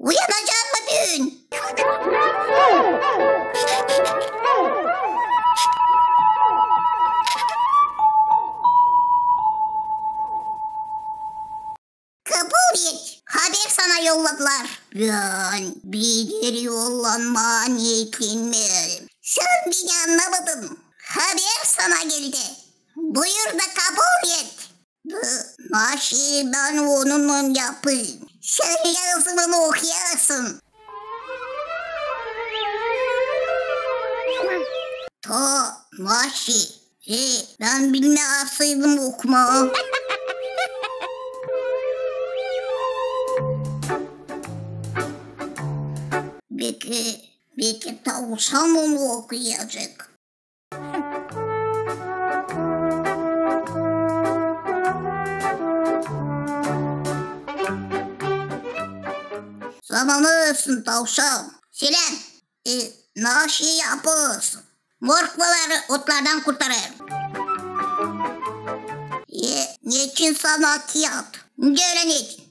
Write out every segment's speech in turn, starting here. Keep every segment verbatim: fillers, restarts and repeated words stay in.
Uyanacaan mı büün? Kapul et, haber sana yolladılar. Bän bir eri yollanmaa neetlenmeerim. Sän beni annamadın. Haber sana geldi. Buyur da kapul et. Naşey bän onunnan yapayım? Sän lääzımını okuyasın. Ta naşey? E, bän bilmeerseydim okumaa. Beki, beki tavşan onu okuyacek. Samanı ölsün, tavşan. Selän. E, naşey yapêrsın? Morkvaları otlardan kurtarêrım. E, neçin sana kiyat? Neçin?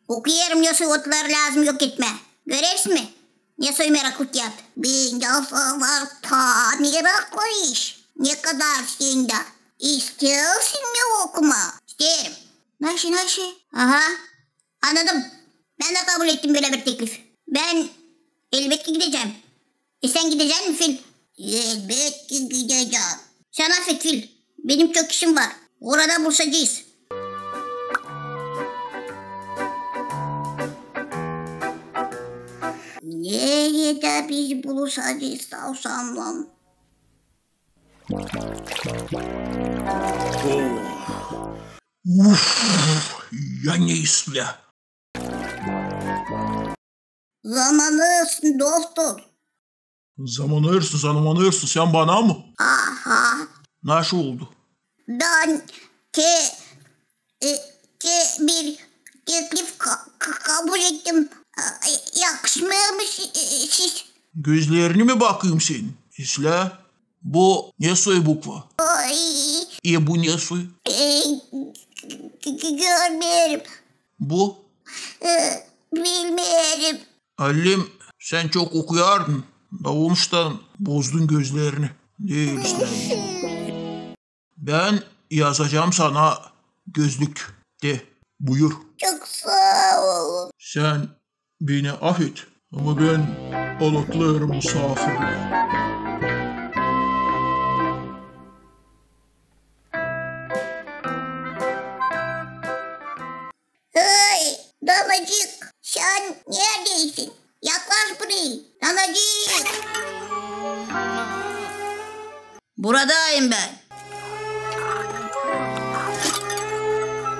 Okuyêrım, nesoy otları lääzım yok etmää. Görersin mi, nesoy meraklı kiyat? Bendä var taa meraklı iş. Nekadar sendä. İsteersin mi okumaa? İsteerim. Naşey, naşey? Aha. Annadım. Bän dä kabul ettim bölä bir teklif. Bän elbetki gidecäm. E, sän gidecän mi, Fil? Elbetki gidecäm. Sän afet, Fil. Benim çok işim var. Orada buluşacez. Neredä biz buluşacez tavşannan? Uf, ya ne islää. Zamanı ölsün, dostum. Zamanı ölsün, zamanı ölsün. Sän bana mı? Aha. Naşey oldu? Bän te, e, te bir teklif ka-, ka-, kabul ettim. E, yakışmêêr mi si-, e, siz? Gözlerini mi bakayım senin? İslää. Bu nesoy bukva? Ay. E, bu nesoy? E, g-, g-, görmeerim. Bu? E, bilmeerim. Allem, sän çok okuyardın, da onuştan bozdun gözlerini. Diil islää. Bän yazacam sana gözlük. De, buyur. Çok saa olun. Sän beni afet, ama bän alatlıyorum musaafirleri. Hey, danacık, sän neredäysin? Yaklaş burayı, danacık. Buradayım bän.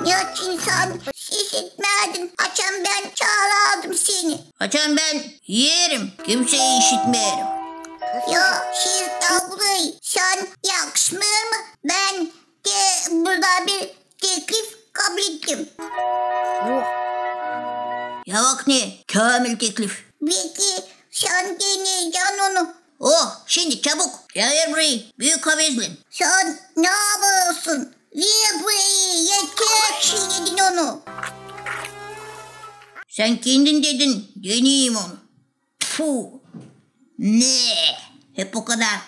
Neçin sän ses etmädin, açan bän çaarardım seni? Açan bän yeerim, kimseyi işitmeerim. Ya, siz dä burayı, sän yakışmêêr mı? Bän te burada bir teklif kablettim. Ya bak ne, käämil teklif. Beki sän deneyecän onu? Oh, şindi çabuk. Çevir burayı, büük havezlän. Sän ne yapêrsın? Ver burayı, erkek şey dedin onu. Sän kendin dedin, deneyim onu. Tfu! Ne? Hep o kadar.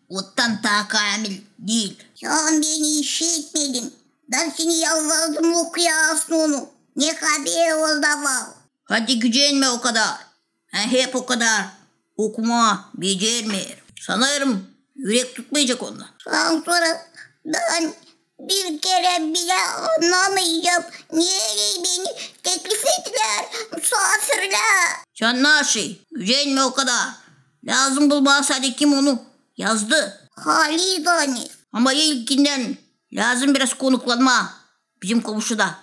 Ottan taa käämil diil. Sän beni işitmedin. Bän seni yalvardım, okuyasın onu. Ne haber orada var? Hadi gücenmä o kadar. Bän hep o kadar okumaa becermeerim. Sanêrım, ürek tutmayacek onda. Sän sora, bän bir kerä bilä annamayacam, nereyi beni teklif ettilär musaafirlär. Sän naşey, gücenmä o kadar. Lääzım bulmaa sade kim onu yazdı. Halizdän. Ama ilkindän lääzım biraz konuklanmaa bizim komuşuda.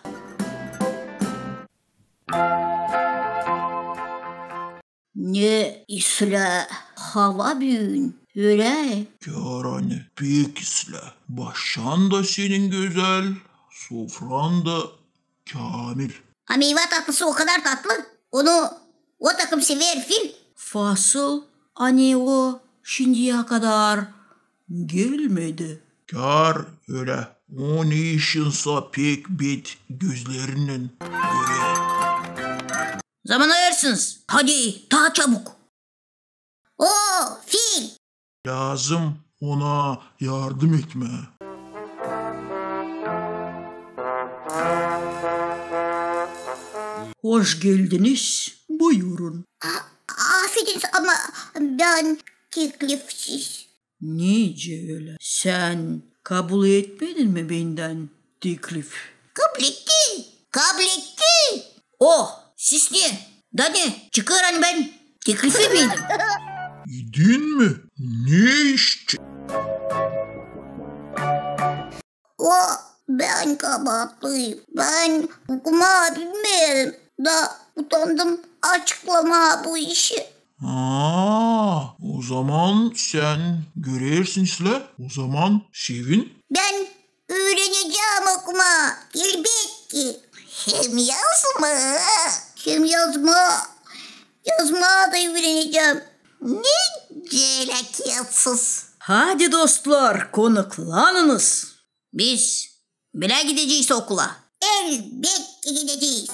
Ne islää hava büün, ölä? Kär ani pek islää. Başan da senin gözäl, sofran da käämil. A meyva tatlısı o kadar tatlı, onu o takım sever, Fil. Fasıl ani o şindiyä kadar gelmedi. Kär ölä, o ne işin sa pek bet gözlerinnän görer. Zaman ayırırsınız. Hadi, taa çabuk. O, fil! Lääzım ona yardım etmää. Hoş geldiniz. Buyurun. A-, afedin, ama bän teklifsiz. Nicä ölä? Sän kabul etmedin mi bendän teklif? Kabletti. Kabletti. O, siz ne? Da ne? Çıkar ani bän teklif etmedim. İdin mi? Ne iş? O, bän kabaatlıyım. Bän okumaa bilmeerim. Da utandım açıklamaa bu işi. Aa, ozaman sän görersin islää, ozaman sevin. Bän üürenecäm okumaa, elbetki. Hem yazmaa. Hem yazmaa. Yazmaa da üürenecäm. Ne felaketsız. Hadi, dostlar, konuklanınız. Biz bilä gidecez okula. Elbetki gidecez.